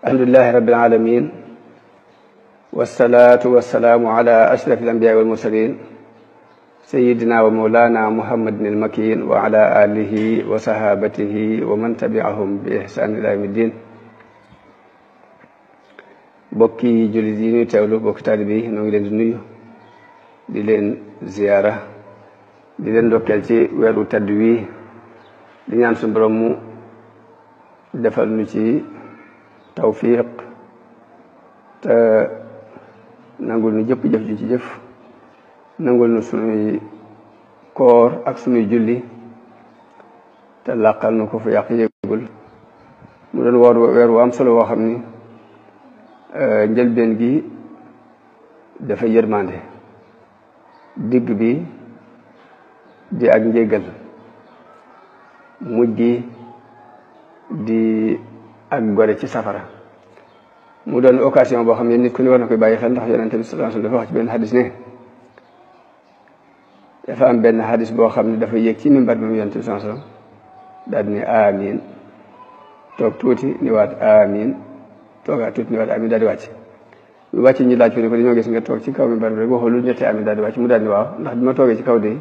alhamdulillahi rabbil alamin wassalatu wassalaamu ala ashrafil anbiyaai wal mursalin sayyidina wa mawlana muhammadin al makin wa ala alihi wa sahabatihi wa man tabi'ahum bi ihsan ila yawmi ddin. bokki jullit yi ñuy teewlu bokki taalibe yi ñoo ngi leen di nuyu di leen ziyaara di leen ndokkeel ci weeru tedd wi di ñaan suñu borom mu defal nu ci tawfiq te nangul nu jëpp jëf ji ci jëf nangul nu sunuy koor ak sunuy julli te làqal nu ko fu yàq yëgul mu doon weer wu am solo woo xam ni njëlbeen gi dafa yërmande, digg bi di ak njéggal, mujj gi di ak gore ci safara. mu doon occasion boo xam ne nit ku ne war na koy bàyyi xel, ndax yonente bi sallallahu alayhi wasallam dafa wax ci benn xadis ne dafa am benn xadis boo xam ne dafa yéeg ci mimbar bi mu yonente bi sallallahu alayhi wasallam daal di ne amiin, toog tuuti ni waat amiin, toogaat tuuti ni waat amiin, daal di wàcc. bu wàcc ñu laaj ko ne ko dañoo gis nga toog ci kaw mimbar bi rek waxoo lu ñetti amiin daal di wàcc. mu daal di waaw, ndax bi ma toogee ci kaw de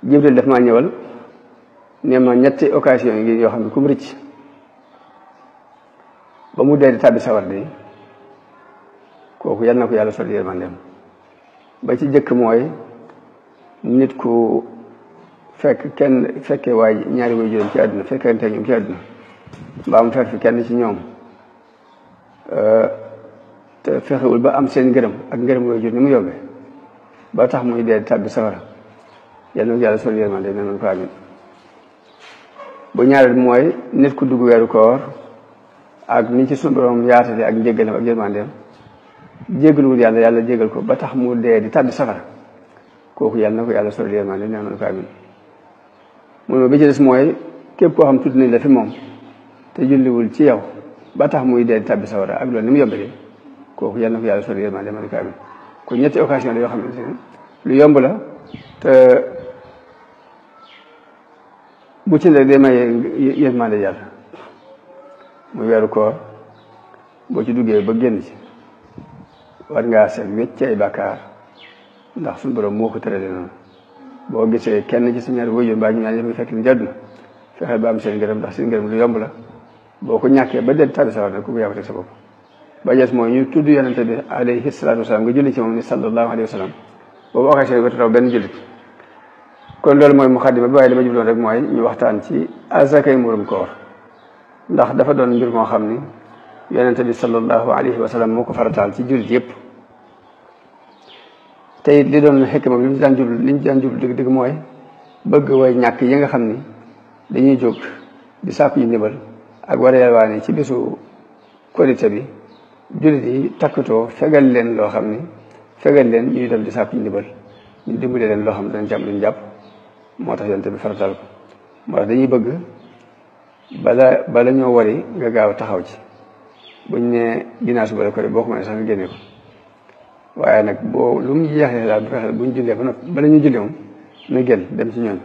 Jibril daf maa ñëwal ne ma ñetti occasion yi ngi yoo xam ne ku mu rëcc ba mu dee di tàbbi sawar de kooku yal na ko yàlla sori yërmandeem. ba ci jëkk mooy nit ku fekkee waay ñaari way juróom ci àdduna, fekkente ñoom ci àdduna, mbaa mu fekk fi kenn ci ñoom te fexewul ba am seen ngërëm ak ngërëm way jur ni mu yóbbee ba tax muy dee di tàbbi sawara, yal na ko yàlla sori yërmandeem ne noonu ko amin. bu ñaareel mooy nit ku dugg weeru koor ak ni ci sunu borom yaatale ak njéggalam ak yërmandeem, jéggaluwul yàlla, yàlla jéggal ko ba tax mu dee di tàbbi safara, kooku yàlla na ko yàlla sori yërmandeem nee noonu ko amin. mun bi ci des mooy képp koo xam tudd nañ la fi moom te julliwul ci yow ba tax muy dee di tàbbi safara ak loolu ni mu yombee, kooku yàlla na ko yàlla sori yërmandeem nee noonu ko amin. kon ñetti occasion la yoo xam ne lu yomb la te bu ci ne day may yërmande yàlla. muy weeru koor boo ci duggee ba génn ci war ngaa seet wecc ay bàkkaar, ndax suñu borom moo ko tërale noonu. boo gisee kenn ci sa ñaari waajur mbaa ñu ñaan yëpp fekk ni jàdduna fexeel ba am seen ngërëm, ndax seen ngërëm lu yomb la. boo ko ñàkkee ba dee tàbbi sawar nag ku ko yàgg teg sa bopp. ba jees mooy ñu tudd yonente bi alayhi salaatu wasalaam nga julli ci moom ni sallallahu alayhi wa sallam, boobu occasion bi raw benn jullit. kon loolu mooy muxaddima bi, waaye li ma jubloon rek mooy ñu waxtaan ci azakay murum koor, ndax dafa doon mbir moo xam ni yonente bi sallallahu alayhi wa sallam moo ko farataal ci jullit yëpp. te it li doon xekk moom li ñu daan jublu dëgg-dëgg mooy bëgg way ñàkk yi nga xam ni dañuy jóg di sàkku yi ndimbal ak war a yalwaane ci bisu korite bi, jullit yi takkatoo fegal leen loo xam ni fegal leen ñuy dem di sàkku yi ndimbal, ñu dimbale leen loo xam ne dañ ci am luñ jàpp. moo tax yonente bi farataal ko. moo tax dañuy bëgg bala ñoo wari nga gaaw taxaw ci. buñ ne ginnaaw suba la ko boo ko mënee sax nga génne ko, waaye nag boo lu mu jeexee daal bu fexe buñ jullee ba noppi bala ñu julli moom na génn dem ci ñoom,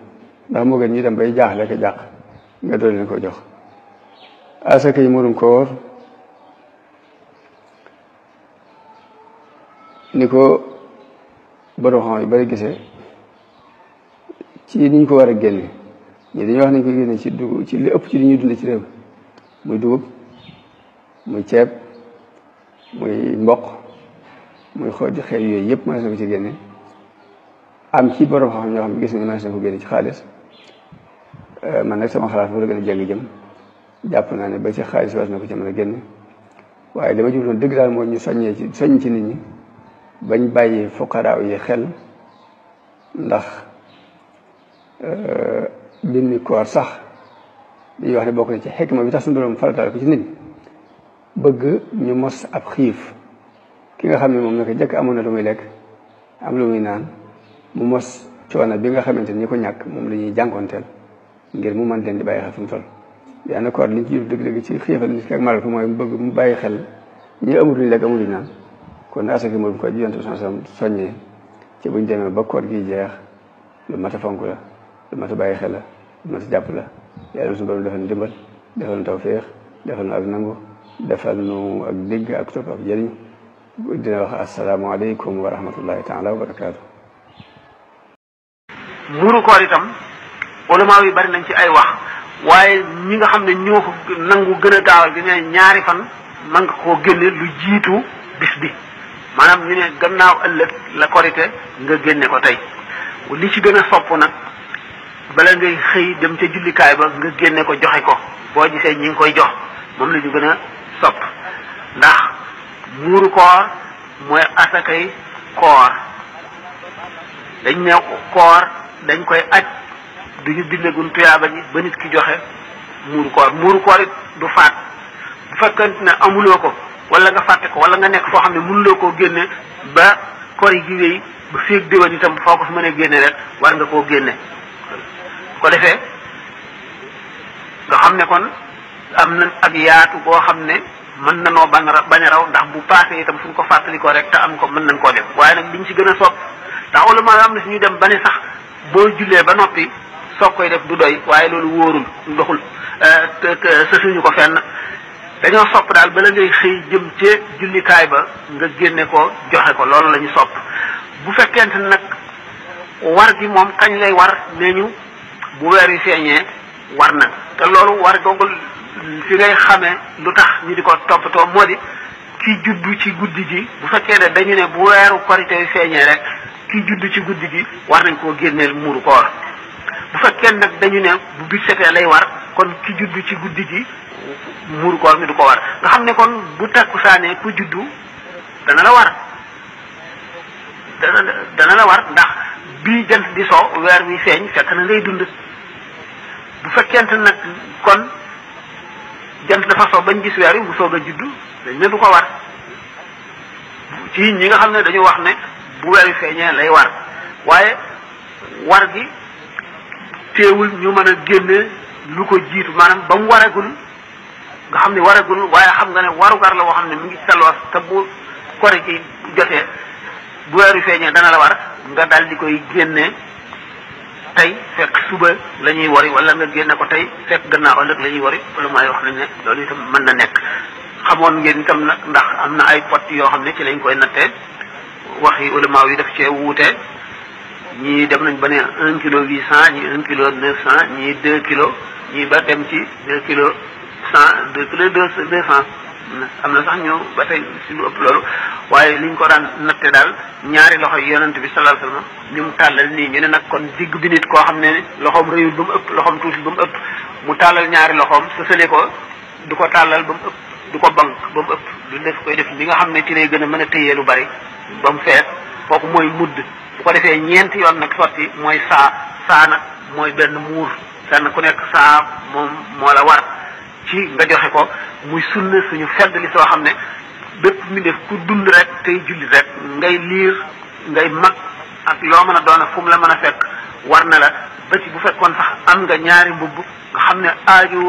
ndax moo gën ñu dem bay jaaxle ko jàq nga doon leen ko jox. asaka yi murum koor ni ko borom xam yu bari gisee ci ni ñu ko war a génne. ñi dañuy wax nañ ko génne ci dugub, ci li ëpp ci li ñuy dunde ci réew, muy dugub, muy ceeb, muy mboq, muy xooj xeet yooyu yëpp mënees na ko ci génne. am ci borom xam ñoo xam ne gis nañ mënees na ko génne ci xaalis. man nag sama xalaat foofu la gën a jàng jëm, jàpp naa ne ba ci xaalis was na ko ci mën a génne. waaye li ma jubloon dëgg daal mooy ñu soññ ci nit ñi bañ bàyyi fuqaraaw yi xel, ndax binni koor sax dañuy wax ne bokk na ci xikma bi tax suñu borom farataal ko ci nit bëgg ñu mos ab xiif. ki nga xam ne moom naka jëkk amoon na lu muy lekk am lu muy naan, mu mos coono bi nga xamante ni ñi ko ñàkk moom la ñuy jànkoonteel ngir mu mën leen di bàyyi xel fu mu toll. yaa na koor liñ ci jur dëgg-dëgg ci xiifal nit ki ak malal ko mooy mu bëgg mu bàyyi xel ñi amul luñ lekk amul luñ naan. kon asaka moom ko Yonent bi sallallahu alayhi wasallam soññee ci buñ demee ba koor gi jeex lu mat a fonk la, lu mat a bàyyi xel la, lu mat a jàpp la. yàlla na suñu borom defal ndimbal, defal na tawfeex, defal na ak nangu defal nu ak dégg ak topp ak jëriñ dina wax asalaamaaleykum wa rahmatullahi taala wa barakaatu. muuru koor itam ulama yi bari nañ ci ay wax waaye ñi nga xam ne ñoo ko nangu gën a gaawal bi ne ñaari fan man nga koo génne lu jiitu bis bi maanaam ñu ne gannaaw ëllëg la korite nga génne ko tey li ci gën a sopp nag bala ngay xëy dem ca jullikaay ba nga génne ko joxe ko boo gisee ñi ngi koy jox moom la ñu gën a sopp ndax muuru koor mooy asakay koor dañ ne koor dañ koy aj duñu bindagun tuyaaba ji ba nit ki joxe muuru koor it du faat bu fekkente ne amuloo ko wala nga fàtte ko wala nga nekk foo xam ne mënuloo koo génne ba koor yi gi wéy ba féeg déwén itam foo ko fi mën a génne rek war nga koo génne ko defee nga xam ne kon am na ak yaatu boo xam ne mën na noo bañ a raw ndax bu paasee itam fu ñu ko fàttalikoo rek te am ko mën nañ koo def waaye nag liñ ci gën a sopp ndax ulama am na suñu dem ba ne sax boo jullee ba noppi soog koy def du doy waaye loolu wóorul doxul sësuñu ko fenn dañoo sopp daal bala ngay xëy jëm ci jullikaay ba nga génne ko joxe ko loolu la ñu sopp bu fekkente nag war gi moom kañ lay war nee ñu bu weer yi feeñee war na te loolu war googu fi ngay xamee lu tax ñu di ko toppatoo moo di ki juddu ci guddi gi bu fekkee ne dañu ne bu weeru korite yi feeñee rek ki juddu ci guddi gi war nañ koo génneel muuru koor bu fekkee nag dañu ne bu bit setee lay war kon ki juddu ci guddi gi muuru koor mi du ko war nga xam ne kon bu takkusaanee ku juddu dana la war dana la war ndax bii jant di so weer wi feeñ fekk na ngay dund bu fekkente nag kon jant dafa so bañ gis weer wi mu soog a juddu dañ ne du ko war ci ñi nga xam ne dañu wax ne bu weer wi feeñee lay war waaye war gi teewul ñu mën a génne lu ko jiitu maanaam ba mu waragul nga xam ne waragul waaye xam nga ne warugar la woo xam ne mu ngi saloos te bu kori ci jotee bu weer wi feeñee dana la war nga dal di koy génne tey fekk suba la ñuy wari wala nga génne ko tey fekk gannaaw ëllëg la ñuy wari wala mooy wax nañ ne loolu itam mën na nekk xamoon ngeen itam nag ndax am na ay pot yoo xam ne ci lañ koy nattee wax yi ulama yi daf cee wuute ñii dem nañ ba ne 1 kilo 800 ñii 1 kilo 900 ñii 2 kilos ñii ba dem ci 2 kilos 100 2 kilos 200 am na sax ñu ba tey si lu ëpp loolu waaye liñ ko daan natte daal ñaari loxo yi yonent bi sallallahu alayhi wasallam ñu mu tàllal nii ñu ne nag kon digg bi nit koo xam ne loxoom rëyul ba mu ëpp loxoom tuuti ba mu ëpp mu tàllal ñaari loxoom sësale ko du ko tàllal ba mu ëpp du ko bank ba mu ëpp du def koy def li nga xam ne ci lay gën a mën a téyee lu bari ba mu fees kooku mooy mudd bu ko defee ñeenti yoon nag sotti mooy saa nag mooy benn muur kenn ku nekk saa moom moo la war ci nga joxe ko muy sunna suñu fedd li soo xam ne bépp mi def ku dund rek tey julli rek ngay liir ngay mag ak loo mën a doon fu mu la mën a fekk war na la ba ci bu fekkoon sax am nga ñaari mbubb nga xam ne aaju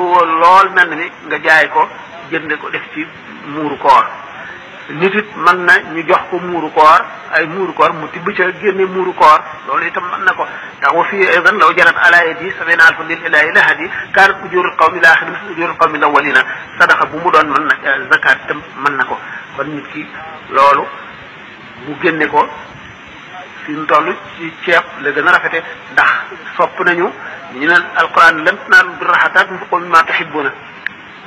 lool mel na ni nga jaay ko jënde ko def ci muuru koor nit it mën na ñu jox ko muuru koor ay muuru koor mu tibb ca génne muuru koor loolu itam mën na ko ndax wa fii aydan law jarat ala yadi sabina alfa lil ilahi lahadi kaanat ujurul qawmi laaxirin ujurul qawmi lawalina sadaxa bu mu doon mën na zakat itam mën na ko kon nit ki loolu mu génne ko fi mu toll ci ceeb la gën a rafete ndax sopp nañu ñu ne alquran lan tanaalu birra hattaa tunfiqu mimmaa tuhibbuuna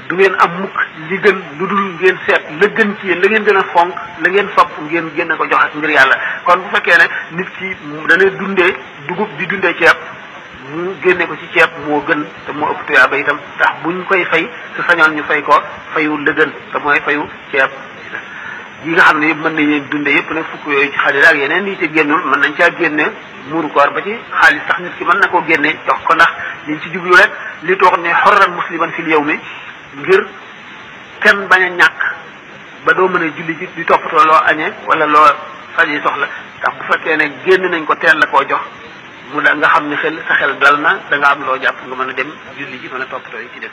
du ngeen am mukk li gën lu dul ngeen seet la gën ci yéen la ngeen gën a fonk la ngeen sopp ngeen génne ko joxe ngir yàlla kon bu fekkee ne nit ki dana dundee dugub di dundee ceeb mu génne ko ci ceeb moo gën te moo ëpp tuyaaba itam ndax buñ koy fay su sañoon ñu fay ko fayu la gën te mooy fayu ceeb yi nga xam ne yëpp mën nañ leen dundee yëpp nag fukk yooyu ci xaalis ak yeneen yi ci génnul mën nañ caa génne muuru koor ba ci xaalis sax nit ki mën na koo génne jox ko ndax liñ ci jublu rek li toog ne xorran musliman fil yawmi ngir kenn bañ a ñàkk ba doo mën a julli ji di toppatoo loo añee wala loo faji soxla ndax bu fekkee ne génn nañ ko teel la koo jox mu da nga xam ne sa xel dal na da nga am loo jàpp nga mën a dem julli ji mën a toppatoo yi ci def